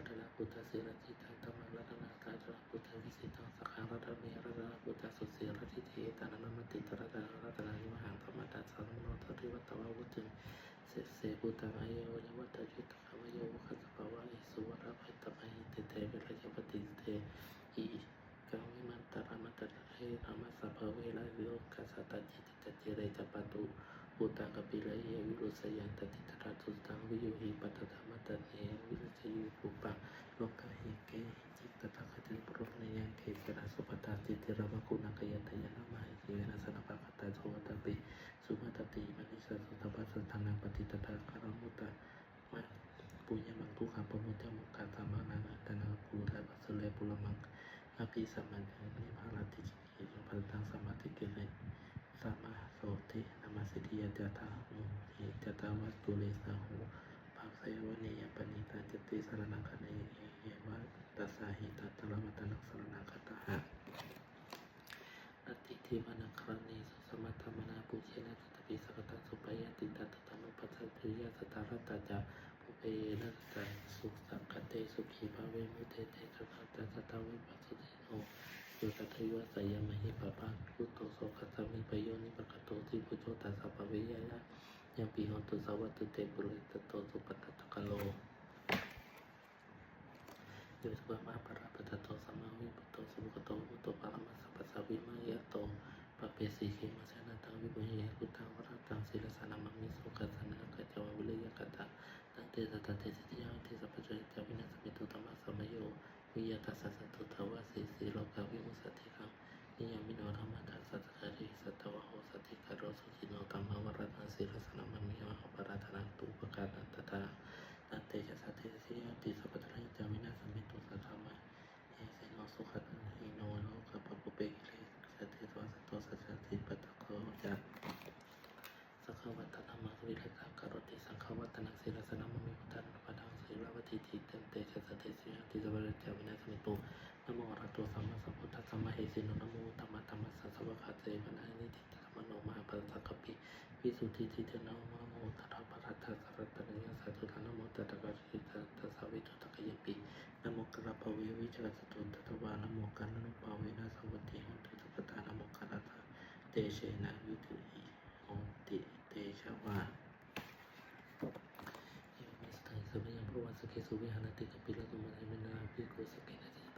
ະຕະນະພຸດທະ ສີລະທິດທັງ ທຳມັງ ລັດຕະນະ ອາທາ ລັດຕະນະ ພຸດທະ ວິສິດທັງ ສັງຄັງ ລັດຕະນະ ເມ ລັດຕະນະ ພຸດທະ ສຸດສີລະທິດທິ ເອຕານັງ ນະມາມິ ຕະຕະ ລັດຕະນະ ທຳມັງ ທັດສະ ນະໂມ ທະວິວັດຕະວາ ວຸດຕິ ເສ ເສ ພຸດທັງ ອາຍຸ ວັນນະ ວັດຕະ ຍຸດຕະ ຄາມາຍຸ ໂພຄະ ສະພາວະ ເອ ສຸ ວະຣະ ເພຕະ ມະຫິ ເຕ ເຕ ວິລະຍະ ປະຕິເສ ອີ ກັງ ວິມັນຕະຣະ ມັນຕະຣະ ເທ ນາມະ ສະພະ ເວລະ ໂລກັດສະ ຕະ ຈິ ຕະ ເຈ ເຣ ຈະ ປະຕູ ພູຕັງ ກະປິລະ ເອ ວິລຸດສະຍັງ ຕະ ຕິ ຕະ ຕະ ສຸດທັງ ວິຍຸຫິ ປະ ຕະ ທະ ມະ ຕະ ເນ ວິລະ ຊະ ຍຸ ພູປັງ ໂລກະ ເຮ ເກ ຫິ ຈິ ຕະ ທະ ຄະ ຕິ ປຸ ໂຣ ມະ ຍະ ເກ ສະ ນະ ສຸ ປະ ຕາ ສິ ທິ ລະ ມະ ກຸ ນະ ກະ ຍະ ຕະ ຍະ ນະ ມະ ເຮ ເກ ນະ ສະ ນະ ປະ ຄະ ຕາ ໂສ ວັດຕະ ປິ ສຸ ມະ ຕະ ຕິ ມະ ນິ ສະ ໂສ ຕະ ປະ ສະ ທາ ນັງ ປະ ຕິ ຕະ ທະ ຄາ ລະ ມຸດຕະ ມະ ປຸ ຍະ ມັງ ທຸກ ຄຳ ປະ ມຸດ ຈະ ມຸ ກາ ທຳ ມະ ນາ ນະ ຕະ ນະ ກຸ ລະ ວະ ສະ ເລ ປຸ ລະ ມັງ ອະ ພິ ສະ ມະ ເນ ພາ ລະ ຕິ ກິ ເກ ຍະ ພະ ລະ ຕັງ ສະ ມະ ຕິ ກິ ເລ ສະ ມະ ໂສ ເທ ນະ ມະ ສິ ຕິ ຍະ ຈະ ທະ ໂຫ ເທ ຈະ ຕະ ວະ ຕຸ ເລ ສະ ໂຫ ພາ ສະ ຍະ ວະ ເນ ຍະ ປະ ນິ ຕາ ຈະ ຕິ ສະ ຣະ ນັງ ຄະ ເນ ເອ ເອ ວະ ຕະ ສະ ຫິ ຕະ ຕະ ລະ ວະ ຕະ ນັງ ສະ ຣະ ນັງ ຄະ ຕະ ຫະ ນະ ຕິ ເທ ວະ ນະ ຄະ ຣະ ເນ ສຸ ສະ ມະ ທະ ມະ ນາ ປູ ເຊ ນະ ຈະ ຕະ ປິ ສະ ກະ ຕັງ ສຸ ປະ ຍາ ຕິ ຕະ ຕະ ຕະ ໂນ ປັດ ສະ ຕະ ຍາ ສະ ຕະ ຣະ ຕະ ຈະ ປຸ ເພ ເຍ ນະ ຕະ ສະ ສຸ ສະ ກະ ເຕ ສຸ ຂີ ພະ ເວ ມຸ ເທ ເຕ ຈະ ຕະ ຕະ ສະ ຕະ ເວ ປະ ສຸ ເທ ໂນ ໂຍ ຕະ ທະ ຍຸ ສະ ຍາ ມະ ຫິ ປະ ພະ ກຸ ໂຕ ໂສ ຄະ ສະ ມິ ປະ ໂຍ ນິ ປະ ກະ ໂຕ ທີ ພຸ ໂຈ ຕະ ສະ ພະ ເວ ຍະ ຍາ ຍັມ ປິ ໂຫ ຕຸ ສະ ວັດ ຕຸ ເຕ ປຸ ເຣ ຕະ ໂຕ ສຸ ປະ ຕະ ຕະ ກະ ໂລ ໂຍ ສະ ພະ ມະ ຫາ ປະ ລະ ປະ ຕະ ໂຕ ສະ ມະ ຫາ ວິ ປຸ ໂຕ ສຸ ໂພ ຄະ ໂຕ ວະ ມຸດ ໂຕ ປະ ຣະ ມະ ສະ ປັດ ສະ ວິ ມະ ຍະ ໂຕ ປະ ເປ ສີ ເຄ ມະ ສະ ຍາ ນະ ຕັງ ວິ ປຸ ເຮ ຍະ ຄຸດ ທັງ ວະ ຣະ ຕັງ ສີ ລະ ສະ ນະ ມະ ມິ ໂສ ຄະ ສະ ນະ ກະ ຈະ ວະ ວິ ລະ ຍະ ຄະ ຕະ ຕັນ ເຕ ສະ ຕະ ເຕ ສິ ທິ ຍາ ວິ ທີ ສະ ປະ ຈະ ຍາ ຈາ ວິ ນາ ສະ ເມ ຕຸ ທຳ ມະ ສະ ມະ ໂຍ ວິ ຍະ ຕະ ສະ ສະ ຕຸ ທະ ວະ ສີ ສີ ໂລ ກາ ວິ ມຸດ ສະ ຕິ ຄັງ ນິ ຍາ ມິ ໂນ ທຳ ມະ ທະ ສະ ຕະ ທະ ເທ ສະ ຕະ ວະ ໂຫ ສະ ຕິ ກາ ໂຣ ສຸ ຈິ ໂນ ທຳ ມະ ວະ ຣະ ຕັງ ສີ ລະ ສະ ນະ ມະ ມິ ຍາ ມະ ຫາ ປະ ລະ ຕະ ນັງ ຕຸ ປະ ກາ ນັນ ຕະ ທາ ຕັນ ເຕ ຈະ ສະ ເຕ ສິ ຍາ ວິ ທີ ສະ ປະ ຈະ ຍາ ຈາ ວິ ນາ ສະ ເມ ຕຸ ສະ ທຳ ມະ ເຮ ເສ ໂນ ສຸ ຂະ ນະ ຫິ ໂນ ໂລ ກະ ປະ ປຸ ເປ ກິ ເລ ສະ ເຕ ສະ ວະ ສະ ໂຕ ສະ ຈະ ຕິ ປະ ຕະ ໂຄ ຈະ ສະ ຄະ ວັດ ຕະ ນະ ມະ ວິ ຣະ ຕະ ກະ ໂຣ ຕິ ສັງ ຂະ ວັດຕະ ນັງ ສີ ລະ ສະ ນະ ມະ ມິ ພຸດ ທາ ນັງ ນະ ປະ ທັງ ສີ ລະ ວະ ທິ ທິ ຕັນ ເຕ ຈະ ສະ ເຕ ສິ ຍາ ວິ ທີ ສະ ປະ ຈະ ຍາ ວິ ນາ ສະ ເມ ຕຸ ນະ ໂມ ອະ ຣະ ໂຕ ສຳ ມາ ສຳ ພຸດ ທັດ ສະ ມະ ເຫ ສີ ໂນ ນະ ໂມ ທຳ ມະ ທຳ ມະ ສະ ສະ ວະ ຄະ ເຕ ວະ ນາ ນິ ທິ ຕະ ທຳ ມະ ໂນ ມະ ຫາ ປະ ລະ ສັງ ຄະ ປິ ວິ ສຸດ ທິ ທິ ເຕ ນະ ໂມ ນະ ໂມ ທະ ຣະ ພະ ຣະ ທະ ສະ ຣະ ຕະ ນະ ຍາ ສາ ທຸ ທາ ນະ ໂມ ຕະ ຕະ ກະ ຣິ ຕະ ຕະ ສາ ວິ ທຸ ຕະ ກະ ຍະ ປິ ນະ ໂມ ກະ ຣະ ພະ ເວ ວິ ຈະ ກະ ສະ ຕຸ ຕະ ຕະ ວາ ນະ ໂມ ກາ ນະ ນຸ ພາ ເວ ນະ ສະ ວັດ ຕິ ໂຫ ຕຸ ສັບ ພະ ທາ ນະ ໂມ ກາ ຣະ ຕະ ເຕ ເຊ ນະ ວິ ທຸ ຫິ ໂຫ ຕິ ເຕ ຈະ ວາ ເອ ເມ ສະ ກາ ຍ ສະ ພະ ຍັງ ພະ ວັດ ສະ ເກ ສຸ ວິຫາ ຣະ ຕິ ກະ ປິ ລະ ຕຸ ມະ ເທ ເມ ນະ ລາ ພິ ໂກ ສະ ເກ ນະ ຈະ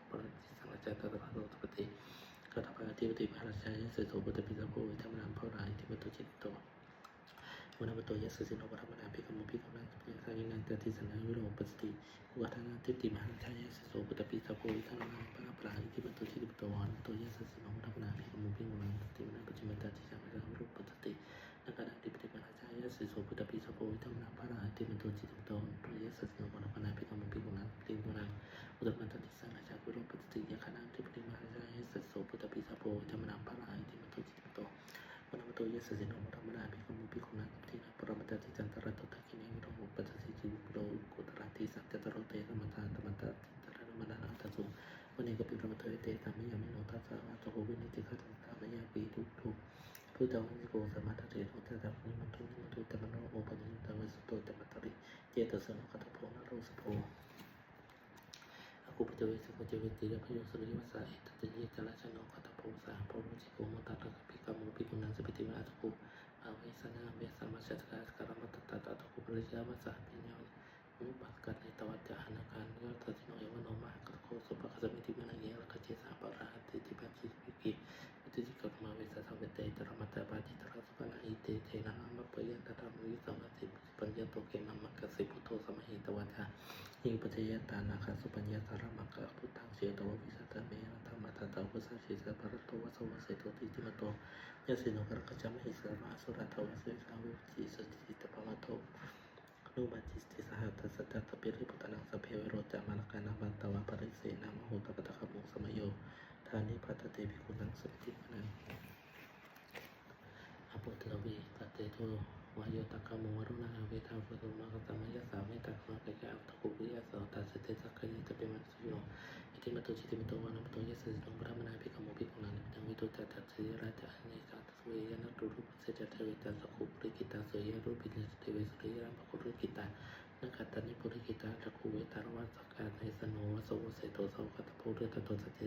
ອະປະລາທິສັງ ລາຊາ ທັດທະນະໂນ ອະທິປະຕິ ກັດຖະປະ ອະທິປະຕິ ມະຫາລາຊາ ຍະເສໂສ ພຸດທະປີສາໂຄ ວິທັງມະນາ ພະລາ ອິຕິປະໂຕ ຈິດຕິປະໂຕ ວະນະປະໂຕ ຍະສະສິໂນ ວະທັງມະນາ ພິກຂະມຸ ພິກຂະປັງ ສະພະຍາ ທາຍິງ ນາ ຕະທິສານາ ວິໂລມະປັດສະຕິ ອຸກະທານາທິປະຕິ ມະຫາລາຊາ ຍະເສໂສ ພຸດທະປີສາໂຄ ວິທັງມະນາ ພະລາ ອິຕິປະໂຕ ຈິດຕິປະໂຕ ວະນະປະໂຕ ຍະສະສິໂນ ວະທັງມະນາ ພິກຂະມຸ ພິກຂະປັງ ສະພະຍາ ທາຍິງ ນາ ປັດສະມິນາ ຕະທິສານາ ວິໂລມະປັດສະຕິ ນາການາທິປະຕິ ມະຫາລາຊາ ຍະເສໂສ ພຸດທະປີສາໂຄ ວິທັງມະນາ ພະລາ ອິຕິປະໂຕ ຈິດຕິປະໂຕ ວະນະປະໂຕ ຍະສະສິໂນ ວະທັງມະນາ ພິກຂະມຸ ພິກຂະປັງ ສະພະຍາ ທາຍິງ ນາ ອຸດຕະມະນາທິສາ ລາຊາ ກຸໂລມະປັດສະຕິ ຍະຄະນາທິປະຕິ ມະຫາລາຊາ ຍະເສໂສ ພຸດທະປີສາໂຄ ວິທັງມະນາ ພະລາ ອິຕິປະໂຕ ຈິດຕິປະໂຕ ວະນະປະໂຕ ຍະສະສິໂນ ວະທັງມະນາ ພິກຂະມຸ ພິກຂະປັງ ສະພະຍາ ນາ ປະລະມັນຕະຕິ ຈັນຕະລະໂຕ ທັກຂິເນ ວິໂລມະປັດສະຕິ ຈິດຕິປະໂຕ ໂກຕະລາທິສັງ ຈັນຕະໂລ ເຕ ສະມັນຕາ ຕະມັນຕະ ຕະລະມະນາ ອັນທະໂສ ວະເນ ກະປິລະວະໂຕ ເອ ເຕ ສາມະຍາ ວິໂນ ທັດສະ ອາໂທ ໂຄ ວິນິດທິ ຄະນະ ສາມະຍາ ປີ ທຸ ທຸ ພຸດທະ ວັນຕິໂກ ສະມາທາເທ ໂນ ຈັດຕາ ມຸນິ ມັນທຸ ນິ ມັນທຸ ຕະມະໂນ ໂອ ປະນິ ໂນ ຕາ ເວສະໂຕ ຕະມະຕະລິ ເຈຕະສະໂນ ຄະທະໂພ ນະໂລ ສະໂພ ອາກຸ ປັດຈະເວສົ ປັດຈະເວທີ ລະພະໂຍ ສະເວ ຍະວະສາ ເອ ຕະຍະ ຈະລາຊະໂນ ຄະທະໂພ ສາຫະໂພ ໂລ ຈິໂກ ໂມຕະ ທະກະປິ ກາໂມ ພິກຂຸນັງ ສະເວຕິ ວະ ອາທຸໂກ ພາເວ ສະນາ ເວ ສາມະ ຊະຕະ ກາລະ ມະຕະຕະ ຕະ ຕະໂທ ໂຄ ພະລະຍາ ວະ ສາ ປິຍາ ວະ ອະນຸປາກະເນ ຕະ ວັດ ຈະ ອານາການ ຍະ ຕະສິໂນ ເອ ວະ ໂນ ມະ ຫະ ກະໂຄ ໂສ ປະ ກະສະມິ ຕິ ມະ ນະ ເຍ ລະ ກະ ເຈ ສາ ປະ ລະ ຫະ ຕິ ຕິ ປະ ຈິ ວິ ກິ ວິ ຕິ ຈິ ກະ ມາ ເວ ສາ ສາ ເວ ເຕ ຕະ ລະ ມະ ຕະ ປະ ຈິ ຕະ ລະ ສຸ ປະ ລະ ອິ ເຕ ເທ ນະ ນະ ມະ ປະ ຍະ ຕະ ທະ ມະ ວິ ສາ ມະ ຕິ ປັນຍາໂຕ ເກ ມະ ມະ ກະ ສິ ພຸດໂທ ສະ ມະ ຫິ ຕະ ວະ ທາ ຫິ ປະ ຈະ ຍະ ຕາ ນາ ຄະ ສຸ ປັນຍາ ຕາ ຣະ ມະ ກະ ພຸດທັງ ເຊ ຕະ ວະ ວິ ສາ ຕະ ເມ ຍະ ທະ ມະ ທະ ຕະ ວະ ສາ ເຊ ສະ ພະ ຣະ ໂຕ ວະ ສະ ວະ ເສ ໂຕ ຕິ ຕິ ມະ ໂຕ ຍະ ເສ ໂນ ກະ ລະ ກະ ຈະ ມະ ຫິ ສະ ມະ ອະ ສຸ ຣາ ທະ ວະ ເສ ສາ ເວ ວິ ຈິ ສະ ຈິ ຕະ ປະ ມະ ໂທ ອະນຸ ມາ ຈິ ຕິ ສະ ຫະ ທັດ ສະ ຈະ ຕະ ປິ ຣິ ບຸ ຕະ ນັງ ສະ ເພ ເວ ໂຣ ຈາ ມະ ລະ ກາ ນາ ວັນ ຕະ ວາ ປະ ຣິ ເສ ນາ ມະ ໂຫ ຕະ ປະ ຕະ ຂະ ມຸ ສະ ມະ ໂຍ ທາ ນິ ພັດ ຕະ ເຕ ພິ ຂຸ ນັງ ສະ ມິ ຕິ ມະ ນັງ ວາໂຍ ຕະກະໂມ ວະລຸນາ ອາເວທາ ວະໂສ ມະຄະຕະມະ ຍະສາ ເມຕຕາ ກະຣະ ອາກະຕະ ໂຄ ວິລິຍະ ສະໂຫ ຕາ ສະເຕ ສະກະຍິ ສະເປ ມະານະ ໂຕ ຍະໂສ ຍະທິ ມະໂຕ ຈິດຕິ ມະໂຕ ວານະ ມະໂຕ ຍະສະ ສິນໂນ ພະຣາ ມະນາ ພິກຂະໂມ ພິກຂຸນາ ນະ ຍາ ວິໂຕ ຈະ ຈະ ຈະ ເທ ຣະ ຈະ ອະເນ ຈະ ສະ ເວ ຍະນະ ໂຕ ໂຕ ໂຕ ໂຕ ເສ ຈະ ເທ ເວ ຈະ ສະ ໂຄ ປຸ ຣິ ກິດ ຕາ ເສ ຍະ ໂຣ ປິ ເນ ຈະ ເດ ເວ ສະ ເຣ ຍະ ນະ ພະ ໂຄ ໂຕ ກິດ ຕາ ນະ ຄະ ຕາ ນິ ປຸ ຣິ ກິດ ຕາ ຕະ ໂຄ ເວ ຕາ ລະ ວະ ສະ ກາ ເນ ສະ ໂນ ວະ ໂສ ໂອ ເສ ໂຕ ສະ ໂຫ ຄະ ຕະ ໂພ ເດ ຕະ ໂຕ ສະ ເຕ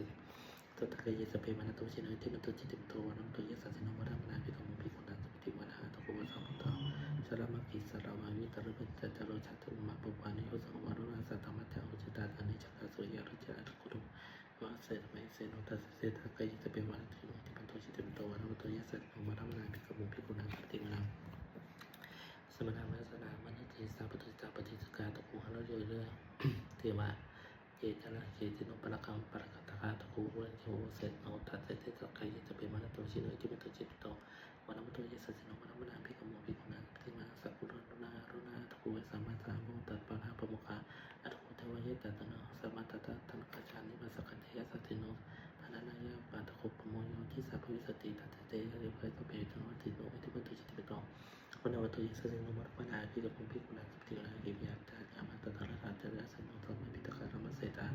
ສະ ຕະ ເກ ຍະ ສະ ເປ ມາ ນະ ໂຕ ວະ ຊິ ໂນ ເອ ຕິ ມະ ໂຕ ຈິດ ຕິ ມະ ໂຕ ວາ ນະ ມະ ໂຕ ຍະ ສະ ສິ ໂນ ພະ ຣາ ມະ ນາ ພິ ກ ໂມ ພິ ກຸ ນາ ສະ ປະ ຕິ ວາ ນະ ຫະ ຕະ ໂຄ ວະ ສະ ພຸດ ທະ ສະ ລະ ມະ ກິ ສະ ລະ ວາ ວິ ຕະ ລະ ເວ ຈະ ຈະ ໂຣ ຈະ ໂທ ມະ ປະ ວາ ເນ ໂຫ ສະ ວາ ລຸ ນາ ສະ ຕະ ມະ ຈະ ໂອ ຈະ ຕາ ສະ ເນ ຈະ ກາ ໂສ ຍະ ໂຣ ຈະ ນະ ຕະ ໂຄ ໂຕ ວະ ເສ ຕະ ເມ ເສ ໂນ ຕະ ເສ ຕະ ເກ ຍະ ສະ ເປ ມາ ນະ ໂຕ ວະ ໂຕ ຍະ ສະ ໂນ ມະ ຣະ ມະ ນາ ພິ ກ ໂມ ພິ ກຸ ນາ ສະ ປະ ຕິ ວາ ນະ ສະ ມະ ນາ ມະ ນະ ເສ ສາ ປະ ຕຸ ສະ ຕາ ປະ ຕິ ສະ ກາ ຕະ ໂຄ ຫະ ລະ ໂຍ ເຣ ເທ ວາ ເຈ ຈະ ລະ ເຈ ຕິ ໂນ ປະ ລະ ກະ ປະ ລະ ກະ ຕະ ກາ ຕະ ໂຄ ວະ ໂຍ ເສ ໂນ ຕະ ເສ ເຕ ສະ ເກ ຍະ ສະ ເປ ມາ ນະ ໂຕ ວະ ຊິ ໂນ ເອ ຕິ ມະ ໂຕ ຈິດ ຕະ ໂຕ ວະ ນະ ມະ ໂຕ ຍະ ສະ ສິ ໂນ ພະ ຣາ ມະ ນາ ພິ ກ ໂມ ພິ ກຸ ນາ ສະ ປະ ຕິ ວາ ນະ ໂຕ ຫະ ລຸ ນາ ຕະ ໂຄ ເວ ສາ ມາ ສາ ໂມ ຕະ ປະ ນາ ປະ ໂມ ຄາ ອະ ຕະ ໂຄ ເທ ວາ ເຍ ຕະ ຕະ ນາ ສະ ມາ ຕະ ຕະ ຕະ ນະ ຄະ ຊາ ນິ ມາ ສະ ກະ ເຕ ຍະ ສະ ສິ ໂນ ພະ ຣາ ນາ ຍະ ປະ ຕະ ໂຄ ປະ ໂມ ໂຍ ທິ ສາ ພະ ວິ ສະ ຕິ ຕະ ເສ ເຕ ຍະ ເຣ ເວ ສະ ເປ ເຕ ໂນ ທິ ໂນ ເອ ຕິ ມະ ໂຕ ຈິດ ຕິ ເມ ໂຕ ວະ ນະ ວະ ໂຕ ຍະ ສະ ສິ ໂນ ມະ ຣະ ມະ ນາ ພິ ກະ ໂມ ພິ ກຸ ນາ ສະ ປະ ຕິ ວາ ນະ ເອ ຍະ ຕະ ຍະ ມະ ຕະ ຕະ ຣະ ຕາ ຈະ ຍະ ສະ ໂນ ສະ ມາ ພິ ຕະ ຄາ ຣະ ມະ ເສ ຕາ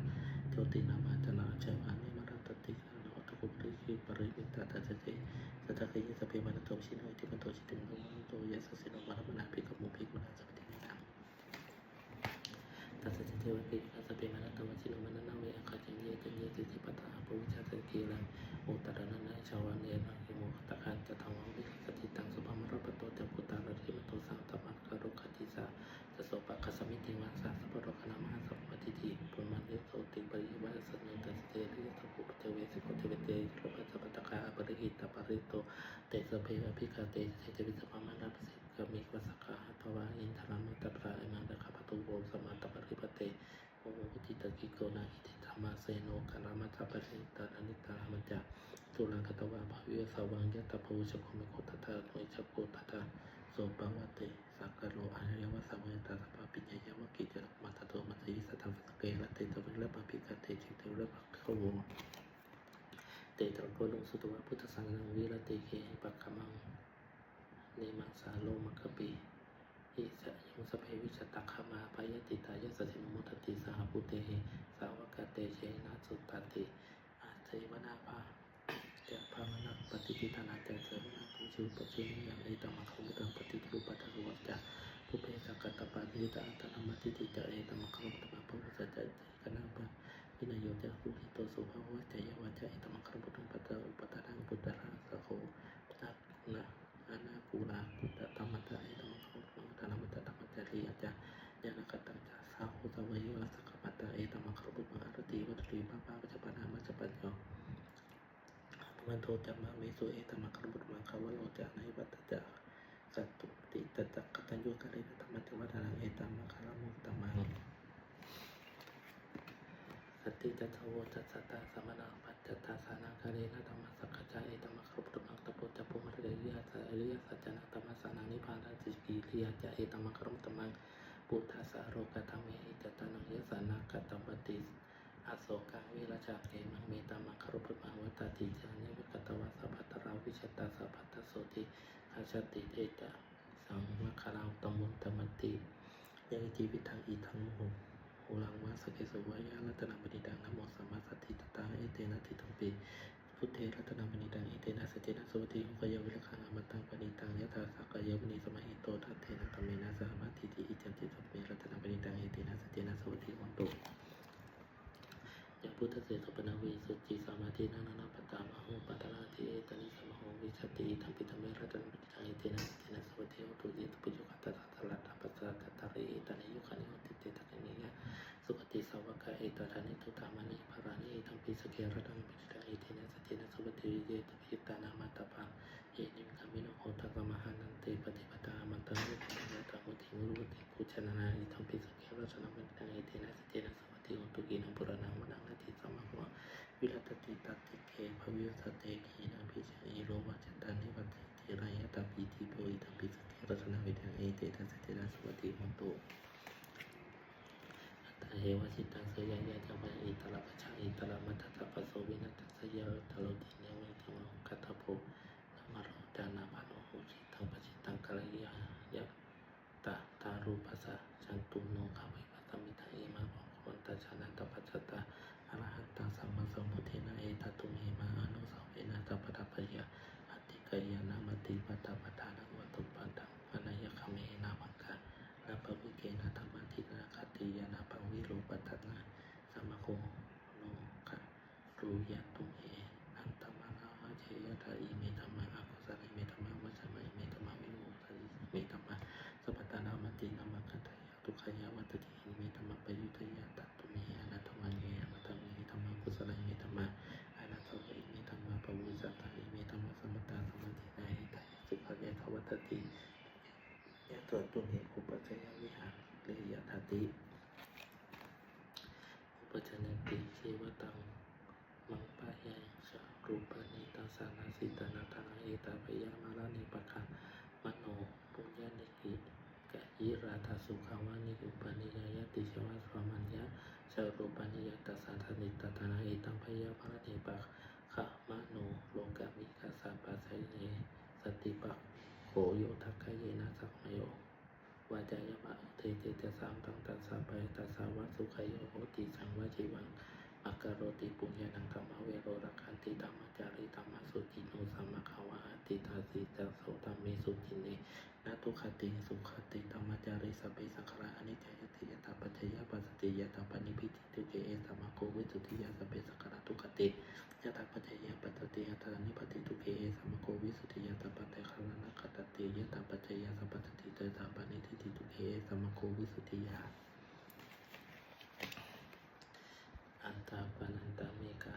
ໂຈ ຕິ ນາ ມາ ຈະ ນະ ຈະ ວາ ນິ ມະ ຣະ ຕະ ຕິ ໂຕ ໂຕ ໂຄ ປະ ຣິ ປິ ປະ ຣິ ມິ ຕາ ຕາ ເສ ເສ ສະ ຕະ ເກ ຍະ ສະ ເປ ມາ ນະ ໂຕ ວະ ຊິ ໂນ ເອ ຕິ ມະ ໂຕ ຈິດ ຕິ ເມ ໂຕ ຍະ ສະ ສິ ໂນ ມະ ຣະ ມະ ນາ ພິ ກະ ໂມ ພິ ກຸ ນາ ສະ ປະ ຕິ ເມ ຕາ ຕາ ສະ ເສ ເທ ວະ ປິ ກະ ສະ ເປ ມາ ນະ ໂຕ ວະ ຊິ ໂນ ມະ ຣະ ນະ ເວ ອາ ຄາ ຈັງ ເຍ ຈັງ ເຍ ເສ ເສ ປະ ຕາ ອາ ໂປ ວິ ຊາ ສະ ເກ ລະ ໂອ ຕະ ຣະ ນະ ນະ ຊາ ວະ ເນ ລະ ເກ ໂມ ຄະ ຕະ ຄາ ຈະ ທາ ວະ ວິ ຄະ ສະ ທິ ຕັງ ສຸ ພະ ມະ ຣະ ປະ ໂຕ ຈະ ໂພ ຕາ ລະ ເທ ມະ ໂຕ ສາ ຕະ ມະ ກະ ໂຣ ຄະ ທິ ສາ ຈະ ໂສ ປະ ຄະ ສະ ມິ ເທ ວາ ສາ ສະ ພະ ໂຣ ຄະ ນາ ມະ ຫາ ສະ ພະ ມະ ທິ ທິ ພຸມມະ ເນ ໂຕ ຕິ ປະ ຣິ ວາ ສະ ເນ ຕາ ສະ ເຕ ລິ ຍະ ທະ ໂພ ປະ ເຈ ເວ ສະ ໂກ ເທ ເວ ເຕ ໂລ ພະ ຈະ ປະ ຕະ ກາ ອະ ປະ ຣິ ຫິ ຕະ ປະ ຣິ ໂຕ ເຕ ສະ ເພ ອະ ພິ ຄະ ເຕ ເຕ ຈະ ວິ ສະ ພະ ມະ ນາ ພິ ສະ ກະ ມິ ວາ ສະ ກາ ຫະ ຕະ ວາ ອິນ ທະ ຣາ ມະ ຕະ ຕະ ອາ ຍະ ນະ ຕະ ຄະ ປະ ຕູ ໂພ ສະ ມາ ຕະ ປະ ຣິ ພະ ເຕ ໂອ ໂຫ ທິ ຕະ ກິ ໂກ ນາ ຫິ ທິ ທຳ ມາ ເສ ໂນ ກາ ຣະ ມະ ຕະ ປະ ເຣ ຕະ ຣາ ນິ ຕະ ຣາ ມະ ຈາ ຕຸ ລາ ກະ ຕະ ວາ ພະ ວິ ວາ ສະ ວັງ ຍະ ຕະ ໂພ ວິ ຊະ ໂຄ ເມ ໂຄ ທັດ ທະ ໂນ ອິ ຊະ ໂກ ທັດ ທະ ໂສ ປະ ວະ ເຕ ສະ ກະ ໂລ ອາ ຍະ ວາ ສະ ວາ ຍະ ຕາ ສະ ພາ ປິ ຍາ ຍະ ວະ ກິ ຈະ ນະ ມະ ຕະ ໂຕ ມະ ຕະ ຍະ ສະ ຕະ ສະ ເກ ລະ ເຕ ຕະ ເວ ລະ ມະ ພິ ຄະ ເຕ ເຈ ເຕ ລະ ພະ ຄະ ໂວ ເຕ ຕະ ໂພ ລຸງ ສຸ ຕະ ວາ ພຸດ ທະ ສາ ສະ ນັງ ວິ ລະ ເຕ ເຄ ປະ ຄະ ມັງ ເນ ມັງ ສາ ໂລ ມະ ຄະ ປິ ຫິ ສະ ຍຸງ ສະ ເພ ວິ ຊະ ຕະ ຄະ ມາ ພະ ຍາ ຕິ ຕາ ຍະ ສະ ສິ ໂນ ໂມ ທະ ຕິ ສະ ຫະ ພູ ເຕ ເຮ ສາ ວະ ກະ ເຕ ເຊ ນະ ສຸ ຕະ ຕິ ອາ ເຊ ວະ ນາ ພະ ຈະ ພະ ມະ ນະ ປະ ຕິ ທິ ຕາ ນາ ຈະ ເສ ນະ ປູ ຈຸ ປະ ຈຸ ນິ ຍັງ ເອ ຕະ ມັງ ຄະ ລຸ ຕະ ປັນ ປະ ຕິ ໂທ ປັດ ຕະ ໂລ ວະ ຈະ ປຸ ເພ ສະ ກະ ຕະ ປາ ນິ ຕະ ອັດ ຕະ ນະ ມະ ທິ ທິ ຈະ ເອ ຕະ ມັງ ຄະ ລຸ ຕະ ມະ ພະ ວະ ສະ ຈະ ເຕ ຄະ ນະ ປະ ວິນະ ໂຍ ຈະ ປຸ ຫິ ໂຕ ໂສ ພະ ວະ ຈະ ຍະ ວະ ຈະ ເອ ຕະ ມັງ ຄະ ລຸ ຕະ ປັດ ຕະ ອຸ ປະ ຕາ ນັງ ປຸ ຕະ ລະ ສະ ໂຄ ນະ ອະ ນະ ກຸ ລາ ກຸ ຕະ ຕະ ມະ ຕະ ເອ ຕະ ມັງ ຄະ ລຸ ຕະ ມັງ ຕະ ນະ ມະ ຕະ ຕະ ມະ ຈາ ລິ ອະ ຈະ ຍາ ນະ ກະ ຕັງ ຈະ ສາ ໂຄ ສະ ວາ ເຍ ວະ ລະ ສະ ກະ ມະ ຕະ ເອ ຕະ ມັງ ຄະ ລຸ ຕະ ມັງ ອາ ຣະ ຕິ ວັດ ຕະ ລີ ມະ ພາ ວະ ຈະ ປາ ນາ ມະ ຈະ ປັນ ໂຍ ອະ ພະ ວັນ ໂທ ຈະ ມະ ເມ ສຸ ເອ ຕະ ມັງ ຄະ ລຸ ຕະ ມັງ ຄະ ວະ ໂລ ຈະ ໃນ ວັດ ຕະ ຈະ ກະ ຕຸ ຕິ ຕະ ຕະ ກະ ຕັນ ຍູ ກະ ເຣ ນະ ທຳ ມະ ຈະ ວະ ດາ ນັງ ເອ ຕະ ມັງ ຄະ ລະ ມຸ ຕະ ມັງ ກະ ຕິ ຈະ ໂທ ໂວ ຈະ ສະ ຕາ ສະ ມະ ນະ ປັດ ຈະ ຕາ ສາ ນະ ກາ ເຣ ນະ ທຳ ມະ ສະ ກະ ຈະ ເອ ຕະ ມັງ ຄະ ລຸ ຕະ ມັງ ຕະ ໂພ ຈະ ໂພ ມະ ລະ ເດ ວິ ຫະ ສະ ເອ ລິ ຍະ ສະ ຈະ ນະ ທຳ ມະ ສາ ນະ ນິ ພາ ນະ ສະ ກິ ລິ ຍະ ຈະ ເອ ຕະ ມັງ ຄະ ລຸ ຕະ ມັງ ປຸດ ທະ ສະ ໂລ ກະ ທະ ເມ ຫິ ຈະ ຕາ ນັງ ຍະ ສາ ນະ ກະ ຕະ ມະ ຕິ ອະ ໂສ ກັງ ວິ ລະ ຈະ ເກ ມັງ ເມ ຕະ ມັງ ຄະ ລຸ ຕະ ມັງ ວັດ ຕະ ຕິ ຈະ ເນ ວະ ກະ ຕະ ວາ ສະ ພະ ຕະ ຣາ ວິ ຊະ ຕາ ສະ ພັດ ຕະ ໂສ ຕິ ຄະ ຊະ ຕິ ເອ ຈະ ສັງ ມະ ຄະ ລາ ຕະ ມຸນ ຕະ ມະ ຕິ ຍະ ກິ ຈິ ວິ ທັງ ອິ ທັງ ໂຫ ໂຫ ລັງ ວາ ສະ ເກ ໂສ ວາ ຍະ ລັດຕະນະ ມະ ນີ ຕັງ ນະ ໂມ ສຳ ມາ ສະ ທິ ຕະ ຕາ ເອ ເຕ ນະ ທິ ຕຸ ປິ ພຸດ ເທ ລັດຕະນະ ມະ ນີ ຕັງ ເອ ເຕ ນະ ສັດ ເຈ ນະ ສຸ ວັດ ທີ ໂຫ ຄະ ຍັງ ວິ ລະ ຄັງ ອະ ມະ ຕັງ ປະ ນີ ຕັງ ຍະ ຖາ ສະ ກາ ຍະ ມຸ ນີ ສະ ມະ ຫິ ໂຕ ທັດ ເທ ນະ ທຳ ເມ ນະ ສະ ຫະ ມາ ທິ ຕິ ອິ ຈັນ ຕິ ສະ ເມ ລັດຕະນະ ມະ ນີ ຕັງ ເອ ເຕ ນະ ສັດ ເຈ ນະ ສຸ ວັດ ທີ ໂຫ ຕຸ ຍະ ພຸດ ເສ ໂສ ປະ ນະ ເວ ສຸ ຈິ ສະ ມາ ທິ ນະ ນະ ນະ ປະ ຕາ ມະ ໂຫ ປະ ຕະ ຣາ ທິ ເອ ຕາ ນິ ສະ ມະ ໂຫ ວິ ຊະ ຕິ ອິ ທັງ ປິ ຕະ ເມ ລັດຕະນະ ມະ ນີ ຕັງ ເອ ເຕ ນະ ສັດ ເຈ ນະ ສຸ ວັດ ທີ ໂຫ ຕຸ ເຍ ຕຸ ປະ ໂຍ ຄະ ຕະ ສະ ຕະ ລະ ຕະ ປະ ສະ ຕະ ຕະ ເຣ ເອ ຕາ ນິ ໂຍ ຄະ ນິ ໂຫ ຕິ ເຕ ຕະ ຄະ ນິ ຍະ ສຸ ຄະ ຕິ ສາ ວະ ກະ ເອ ຕາ ທາ ນິ ຕຸ ຕາ ມະ ນີ ພະ ຣາ ນິ ອິ ທັງ ປິ ສະ ເກ ຣະ ຕັງ ປິ ຕະ ເອ ເຕ ນະ ສັດ ເຈ ນະ ສຸ ວັດ ທີ ເຍ ຕຸ ພິ ຕາ ນາ ມະ ຕະ ພາ ເອ ນິ ກາ ມິ ໂນ ໂຫ ຕະ ກະ ມະ ຫາ ນັນ ເຕ ປະ ຕິ ປະ ຕາ ອະ ມະ ຕະ ໂນ ໂຫ ຕະ ໂຫ ຕິ ມຸ ໂຫ ຕິ ໂພ ຈະ ນາ ນາ ອິ ທັງ ປິ ສະ ເກ ຣະ ຕະ ນະ ມະ ນີ ຕັງ ເອ ເຕ ນະ ສັດ ເຈ ນະ ສຸ ວັດ ທີ ໂຫ ຕຸ ກີ ນະ ປຸ ຣະ ນາ ມະ ນັງ ນາ ທິ ສະ ມະ ໂຫ ວິ ລະ ຕະ ຕິ ຕະ ຕິ ເກ ພະ ວິ ວາ ສະ ເຕ ກີ ນະ ພິ ຈະ ອິ ໂຣ ວາ ຈະ ຕາ ນິ ວັດ ຕິ ເຕ ຣະ ຍະ ຕະ ປີ ທິ ໂພ ອິ ທັງ ປິ ສະ ເກ ຣະ ຕະ ນະ ມະ ນີ ຕັງ ເອ ເຕ ນະ ສັດ ເຈ ນະ ສຸ ວັດ ທີ ໂຫ ຕຸ ຕາ ເຫ ວະ ຊິ ຕັງ ເສ ຍະ ຍະ ຈະ ວະ ອິ ຕະ ລະ ປະ ຊະ ອິ ຕະ ລະ ມະ ຕະ ຕະ ປະ ໂສ ວິ ນະ ຕະ ສະ ເຍ ຕະ ໂລ ຕິ ເນ ເວ ທະ ໂມ ກະ ທະ ໂພ ທຳ ມະ ໂຣ ຈາ ນາ ພະ ໂນ ໂຫ ຊິ ທັງ ປະ ຊິ ຕັງ ກາ ລະ ເຍ ตุโน ขะเว ปัสสะมิ ทะเย มะ พะคะวันตะ ชะนะตะ ปัจจตา อะระหันตะ สัมมาสัมพุทเทนะ เอตะตุมเห มะหานุสาเวนะ สัพพะทาพะยา อะติกะยา นะ มะติ ปะตะ ปะทานะ วะตุ ปะตัง ปะนะยะ ขะเมหะ นะ มังคะ นะ ปะวิเกนะ ธัมมะ ติสะระะ ขัตติยานะ ปัง วิโรปะทะนะ สะมะโค โน กะ รุยะ ตุมเห อัตตะมะนะ วะเชยะถะ อิเม ธัมมา อะกุสะละะ อิเม ธัมมา มัจฉะริมะ อิเม ธัมมา วิโมชะริมะ อิเม ธัมมา สัพพะทานะ มะติ นะ มังคะทะยะ ทุกขะยะ วัตถุติ อิเม ธัมมา ปะยุตตะยะถะ ตุมเห อะนะตะมะเย อะนะตะมะเย ธัมมา กุสะละะ อิเม ธัมมา อะนะตะวะ อิเม ธัมมา ปะวุสสะทะ อิเม ธัมมา สัมมะตา สัมมะตินะ หิตายะ สุขายะ ทะ วัตถะติ ยะถะ ตุมเห อุปัชฌายะ วิหาเรยะถะติ อุปัชฌาเนติ เชวะตัง มัง ปะยัง ชะ รูปานิ ทัสสะนะ สิตานะ ทานะ เอตะ พะยะ มะระเน ปะคะมะโน ปุญญานิ กะ ยิรา ทะ สุขะวานิ อุปานิยา ยะติ เชวะ สะ มัญญะ ชะ รูปานิ ยัตถะ สะ สะ สิตานะ เอตัง พะยะ มะระเน ปะคะมะโน โลกามิ ทัสสะ ปะชะยิเน สันติ ปะ โข โย ทะ กะเยนะ สักขะโย วาจายะ มะ เอ เต เจตะ สะ อันตัง ทัสสะ ปะ ทัสสะ วะ สุขะโย โหติ สัง วะ จีวัง มะ กะโรติ ปุญญานัง ธัมมะ เวโร รักขันติ ธัมมาจารี ธัมมะ สุจินโน สะ มะ ขะวะ หะติ ทัสสิ จะ โส ธัมเม สุจินเน นะ ทุกขะติ สุขะติ ธัมมาจารี สัพเพ สังขะรา อะนิจจา ยะถะ ปัจจยะ ปัสสะติ ยะถะ ปะนิบบิติ ทุกเข เอ สะ มะ โก วิสุทธิยา สัพเพ สังขะรา ทุกขะติ ยะถะ ปัจจเย ปัสสะติ ยะถะ ปะนิบบิติ ทุกเข เอ สะ มะ โก วิสุทธิยา สัพพะ สังขะรา นะ ขัตติ ยะถะ ปัจจยา สัพพัสสะติ ยะถะ ปะนิบบิติ ทุกเข เอ สะ มะ โก วิสุทธิยา อัตตาปะนันตะ เมฆะ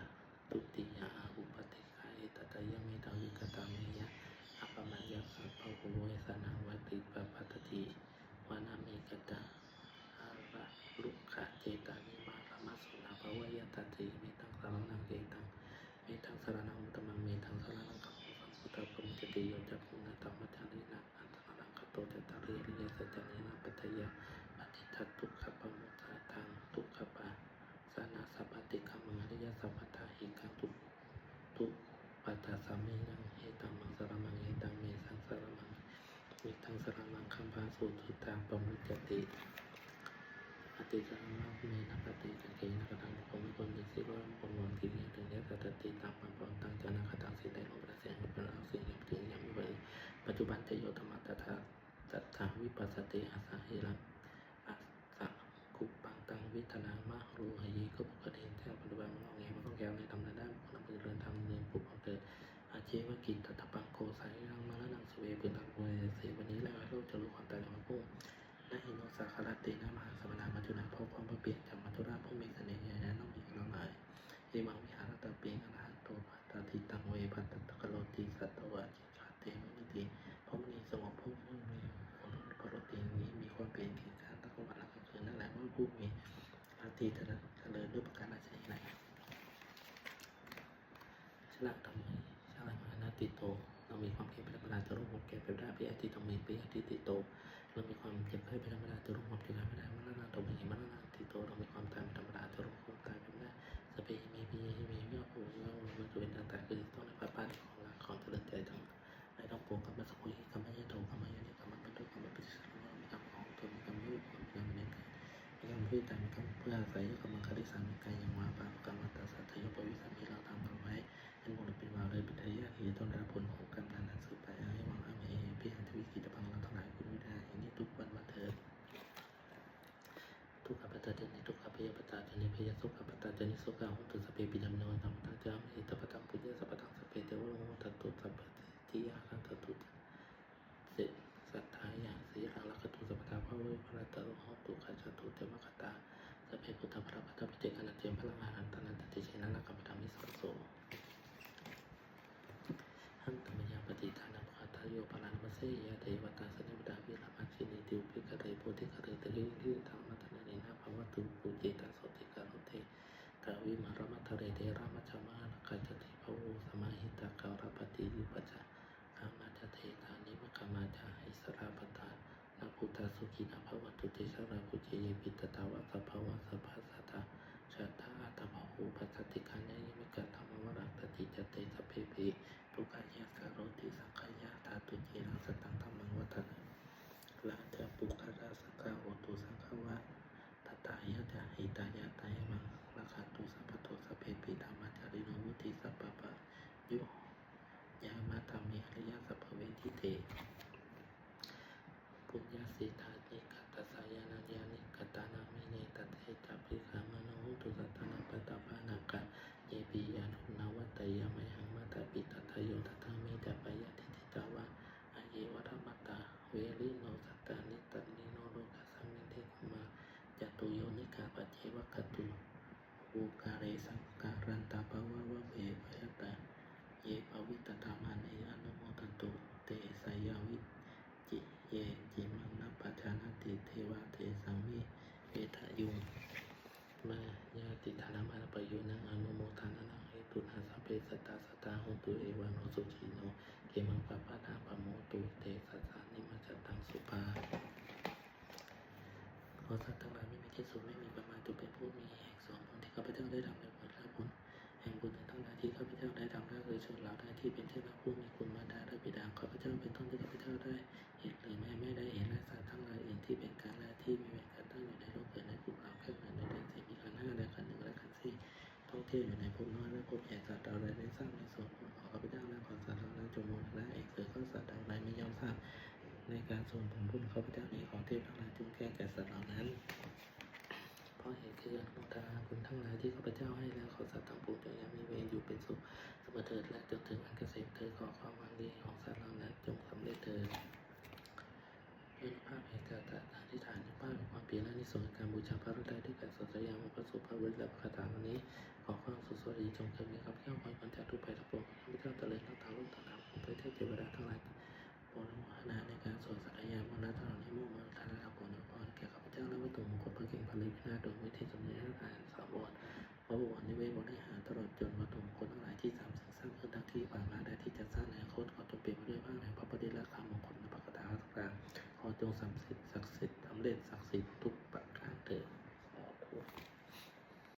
ตุติยะ อาหุปะติกะ เอตะ ตะยะ เมธัง วิกะตะ เมยะ อะปะมะยะ สะ พะ โห เวสะนา วะติ ปะปะตะติ วะนะ เมฆะ ตะ หะ ระ รุกขะ เจตานิ มะ ระ มะ สุ นะ ภะ วะ ยะถะ เต เมธัง สะระณัง เอตัง เมธัง สะระณัง อุตตะมัง เมธัง สะระณัง คัมโม สัง พุทธัง ปะมุจจะติ โย จักขุง นะ ธัมมาจารี นะ นะ สะระณัง คัตโต จะตาริ อะริยะ สัจจานิ นะ ปัจจะยะ ปะติฏฐัง ทุกขะ ปะมุจฉะตัง ทุกขะ ปะ สะนะ สัพพะ ติกะมัง อะริยะ สัพพะ ทาหิกัง ทุ ทุปปะทะ สะ เมธัง เอตะมัง สะระณัง เอตัง เมธัง สะระณัง เมธัง สะระณัง คัมโม สัง พุทธัง ปะมุจจะติ อะติ สะระณัง เม นะ ปะติ สัง เข นะ กะ ทัง ทุกขะ วิ โก นะ สิ โร โก นะ สิ เย นะ สัตถะ ติ ตัง มะ ปะ ตัง จะ นะ กะ ตัง สิ ไตร โล ปะ นะ สิ ยะ มะ ปะ นะ สิ ยะ มะ ติ ยะ มะ ปะ ปัจจุปันจะ โย ธัมมะ ตถา ตถา วิปัสสะติ อัสสะ หิรัง อัสสะ กุปปัง ตัง วิตถะ นะ มะ โร หะ เย โก ปุคคะ เต นะ ปัจจุปัน มะ โน เย มะ โน แก้ว ในธรรม ในด้านบุคคลอันพึงเจริญธรรม ในภูมิของเธอ อาเจวะ กิตตัตถะปัง โก สะ หิรัง มะ ระ นัง สุ เว พึงตาย ควรเสียวันนี้ และให้โลกจะรู้ความตายในวันพรุ่ง นะ หิ โน สา คา ระ เต นะ มหา สะ มะ นา มัจจุราช เพราะความพร้อมเพรียงจากมัจจุราชผู้มีเสน่ห์ใหญ่นั้น ย่อมมีอีกมากมาย เอวัง วิหารัตถะ เป อะ ระ หะ โต ปะ ตะ ถิตัง เว ภะ ตะ ทะ กะ โร ติ สัตวะ เจ ฆา เต มุนิ เต เพราะมุนีสงบ ผู้มี โอรส โอรส เต นี้ มีความเพียรเคียงข้างทั้งกลางวันและกลางคืน นั่นแหละ ว่าผู้มี อาทิตย์เจริญด้วยประการราชนีนั้น ชะละ ธัม มะ ชะละ มะ อนัตถิโต เรามีความเพียรเป็นธรรมดา จะล่วงความแก่ไปไม่ได้ อภิ อัตถิ ธัม เม อภิ อัตถิโต เรามีความเจ็บไข้เป็นธรรมดา จะล่วงความเจ็บไข้ไม่ได้ มะ ระ นัง ธัม มะ เม มะ ระ นัง อัตถิโต เรามีความตายเป็นธรรมดา จะล่วงความตายไปไม่ได้ สัพ เพ หิ เม ปิ เย หิ เม ยะ ภะ วะ ทุกข์ ย่อมมีแก่เรา เว ทะ นะ ตาย เกิด เสีย ต้อง และ พยาบาท เป็นของรัก ของเจริญใจทั้งหลาย ต้องปวง คัมมะ สัง โค หิ คัมมะ ยะ โถ คัมมะ ยะ นิ คัมมะ พันธุ คัมมะ ปัจจิ สัง วะ มี คัมมะ ของตน มี คัมมะ รูป ของ มี คัมมะ เน กาย มี คัมมะ รูป ของ มี เน กาย มี คัมมะ เพื่ออาศัย ยะ คัมมะ คาริ สา มี กาย ยัง วา ปะ ปะ กัมมะ ตะ สะ ทะ โย ปะ วิ สา มี เราทำกรรมไว้ เป็นบุญหรือเป็นบาป หรือเป็นทายาท ที่จะต้องได้รับผลของกรรมนั้นๆ สืบไป อะ หัง เอวัง อะ มะ เห เอ หิ อภิ อัตถะ วิ กิตตะ ปัง เราทั้งหลาย ควรไม่ได้ หิ นิ ทุกวัน วันเถิด ทุกขะ ปัตตา จะ นิ ทุกขะ พยา ปัตตา จะ นิ พยา โสกะ ปัตตา จะ นิ โสกะ โห ตุ สัพ เพ ปิ ตะ เม นะ วัตตะ สัพพะ ทา จะ มะ หิ ตะ ปะ ตัง ปุญญะ สัพพะ ตัง สัพ เพ เต วะ โร โห ทัน ตุ สัพ พะ ทิ ยา นะ ทัน ตุ เส สัตถายา สีลัง รักขัน ตุ สัพพะ ทา ภะ วะ วิ วะ รัตตะ โร โห ตุ ขะ จัน ตุ เต วะ คะ ตา สัพ เพ พุทธา บา ลา กะ ธัม มะ เจ กะ นะ เจ พะ ลัง อา หัน ตะ นะ ตะ เต เช นะ รักขัน ติ สา มิ สัพพะ โส หัน ตุ มะ ยัง ปะ ฏิ ฏา นะ ภะ คะ ตะ โย ปะ รา นะ มะ เส ยะ เต วะ ตา สะ เน วะ ตา วิ รามะ เช นิ ติ อุ เป กะ เร โพ ธิ กะ เร เต เร วิ ริ ทะ นะ มะ ทะ นะ เน นะ ภะ วะ ตุ ปู เจ ตะ โส ติ กะ โร เต ตะ วิ มะ ระ มะ ทะ เร เต ระ มะ ชะ มะ นะ กะ จะ ติ ภะ โว สะ มะ หิ ตะ กะ ระ ปะ ติ วิ ปัช ชะ กะ มะ จะ เท ตา นิ มะ คะ มา จะ หิ สะ ระ ปะ ตา นะ พุทธา สุขิ นะ ภะ วัน ตุ เต ชะ รา ปุ เจ เย ปิ ตะ ถา วะ สะ ภะ วะ สะ ภา สะ ทา ชะ ตา อะ ตะ ภะ โห ปัส สะ ติ กา นะ เย มิ กะ ธัม มะ วะ รัต ติ จะ เต สัพ เพ ปิ ทุกขะ ยะ กะ โร ติ สัง ขะ ยะ ถา ตุ เจ นะ สะ ตัง ธัม มัง วะ ทะ นะ รา จะ ปุ กะ ระ สัง ฆา โห ตุ สัง ฆะ วา เยวะขะตุ อุกาเรสังการันตาปะวะวะเว ปะยะตะ เย ปะวิตะตามาเน อนุโมทันตุ เต สะยาวิจิ เย จิมังนะปะจานาติ เทวา เตสัง เม เวทะยุง มะยาติ ทานะมะนะปะยุนัง อนุโมทานะนัง เหตุนา สัพเพ สัตตา สัตตา โหนตุ เอวะโน สุขีโน เขมัง ปะปะทา ปะโมตุ เต สัสสานิ มาจัตตัง สุปา ขอสัตว์ทั้งหลายไม่มีที่สุด ไม่มีประมาณ จงเป็นผู้มีแห่งส่วนบุญที่ข้าพเจ้าได้ทำ และผลและผลแห่งบุญทั้งหลายที่ข้าพเจ้าได้ทำ และเคยส่วนเหล่าใดที่เป็นที่รักผู้มีคุณ มารดาและบิดาของข้าพเจ้าเป็นต้น ที่ข้าพเจ้าได้เห็นหรือไม่ได้เห็น และสัตว์ทั้งหลายอื่นที่เป็นกันและที่มีแห่งกัน ตั้งอยู่ในโลกเกิดในภูเขา เคลื่อนไหวในแดนสี่ มีขันธ์ห้าและขันธ์หนึ่งและขันธ์สี่ ท่องเที่ยวอยู่ในภพน้อยและภพใหญ่ สัตว์เหล่าใดได้ทราบในส่วนบุญของข้าพเจ้า และขอสัตว์เหล่านั้นจงโมทนาเองเถิด ก็สัตว์เหล่าใดไม่ย่อมทราบในการส่วนผลบุญของข้าพเจ้านี้ ขอเทพทั้งหลายจงแจ้งแก่สัตว์เหล่านั้น เพราะเหตุคืออนุโมทนาบุญทั้งหลายที่ข้าพเจ้าให้แล้ว ขอสัตว์ทั้งปวงจงยังมีเวรอยู่เป็นสุขเสมอเถิด และจนถึงอันเกษมเถิด ขอความหวังดีของสัตว์เหล่านั้นจงสำเร็จเถิด ด้วยอานุภาพแห่งการอธิษฐาน อานุภาพแห่งความเพียร และอานิสงส์แห่งการบูชาพระรัตนตรัย ด้วยการสวดสาธยายมนต์ พระสูตร พระวริต และพระคาถาเหล่านี้ ขอความสุขสวัสดีจงเกิดแก่ข้าพเจ้า พ้นจากทุกข์ภัยทั้งปวง ขอข้าพเจ้าเจริญทั้งทางโลกทางธรรม ขอเทพเทวดาทั้งหลายโปรดอนุโมทนาในการสวดสาธยายมนต์คาถาเหล่านี้ มุ่งมาประทานพร อวยพรแก่ข้าพเจ้า และวัตถุมงคล พระเกศ พระฤทธิ์ วินาศ ดวงวิเทพ สมเด็จพระนารายณ์ สามวร พระบวร นิเวศ วริหาร ตลอดจนวัตถุมงคลทั้งหลายที่สามสิ่งสร้างขึ้น ทั้งที่ผ่านมา และที่จะสร้างในอนาคต ขอจงเปี่ยมไปด้วยพระนาม พระปริลักษณ์ คำมงคล และพระคาถาทุกประการ ขอจงสำเร็จ ศักดิ์สิทธิ์ สำเร็จ ศัก